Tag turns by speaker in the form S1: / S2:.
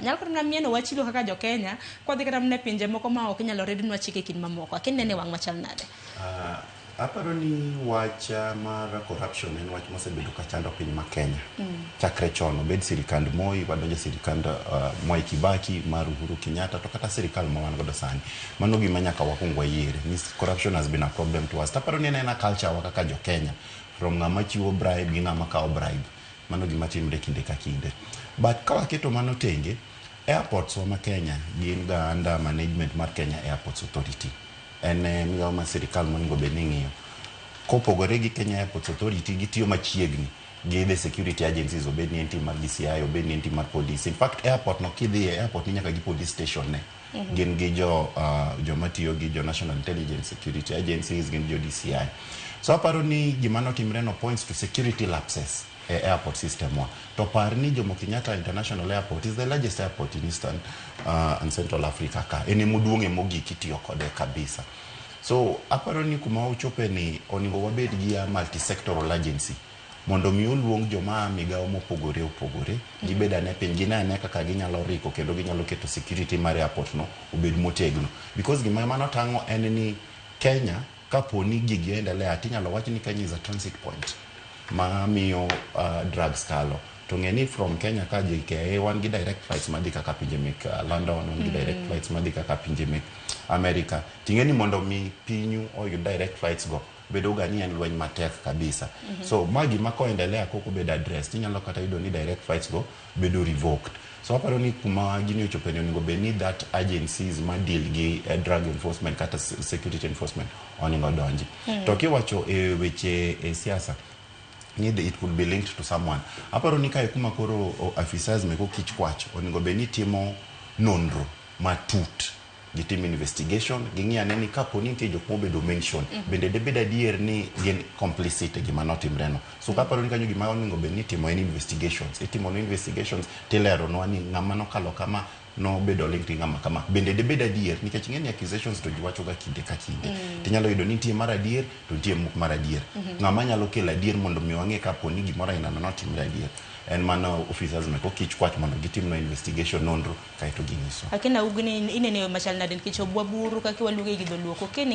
S1: Nyalo kata mana mieno wach chilo kaka jo Kenya, kwadhi kata mana e pinje moko ma ok inyalo ridnwa chike e kind mamoko. Akia inene e wang' machal nade?
S2: Aparo ni wach mar corruption en wach mosebedo ka chando piny ma Kenya. Chakre chon, obed sirikand Moi, wadonjo e sirikand Mwai Kibaki, mar Uhuru Kenyatta, to kata sirikal ma wan godo sani. Mano gima nyaka wakwong wayiere ni corruption has been a problem to us. Taparo ni en aena culture wa kaka jo Kenya, from ng'ama chiwo bribe gi ng'ama kawo bribe. Mano gima timre kinde ka kinde. But ka waketo mano tenge, airports wa ma Kenya gin ga under management mar Kenya Airports Authority. En migawo mar sirikal monego bed ni ng'iyo. Kopogore gi Kenya Airports Authority, gitiyo machiegni gi the security agencies, obed ni en team mar DCI, obed ni en team mar police. In fact, airport no kidhiye, airport ni nyaka gi police station ne. Gin gi jo joma tiyo gi jo National Intelligence Security Agencies, gin jo DCI. So aparo ni gima notimre no points to security lapses e airport system wa. To par ni Jomo Kenyatta International Airport is the largest airport in Eastern and Central Africa ka. En ema mogik itiyo kode kabisa. So aparo ni kuma ochope ni onego wabed gi a multi-sectoral agency mondo mi oluong joma a migawo mopogore opogore gibed ane piny gine ane kaka ginyalo riko kendo ginyalo keto security mar airport no obed motegno because gima mano tang'o en ni Kenya kapo ni gigi endelea tinyalo wach ni Kenya is a transit point ma miyo drugs kalo to ng'e ni from Kenya ka JKIA wan gi direct flights madhi kaka pinje mek London wan gi direct flights madhi kaka pinje mek America ting'e ni mondo mi pinyu oyud direct flights go bedo ga ni en lweny matek kabisa. So ma gima koendelea kok obedo addressed inyalo kata yudo ni direct flights go bedo revoked. So aparo ni kuma gini ochope ni onego bed ni that agencies ma deal gi drug enforcement kata security enforcement onego donji. To kiwacho e weche e siasa ni it could be linked to someone, aparo ni kae kuma koro officers meko kich kwach onego bed ni timo nonro matut, gitim investigation, ging'i ane ni kapo ni nitie jok mobedo mention bende debed adier ni gin complicit e gima notimre no. So kaparo ni kanyo gima onego bed ni itimo en investigations, itimo no investigations tileronwa ni ng'ama nokalo kama nobedo linked gi ng'ama kama bende debed adier, nikech ing'e ni accusations to ji wacho ga kinde ka kinde. Tinyalo yudo ni nitie mar adier to nitie mok mar adier. Ng'ama nyalo kelo adier mondo mi wang'e kapo ni gimoro aina no notimre adier en mano officers meko kich kwach mondo gitim no investigation, nonro, kaeto ginyiso.
S1: Akina ugni inene yo machal nade nikech obwa buru kaka waluonge gi dholuo kokeni.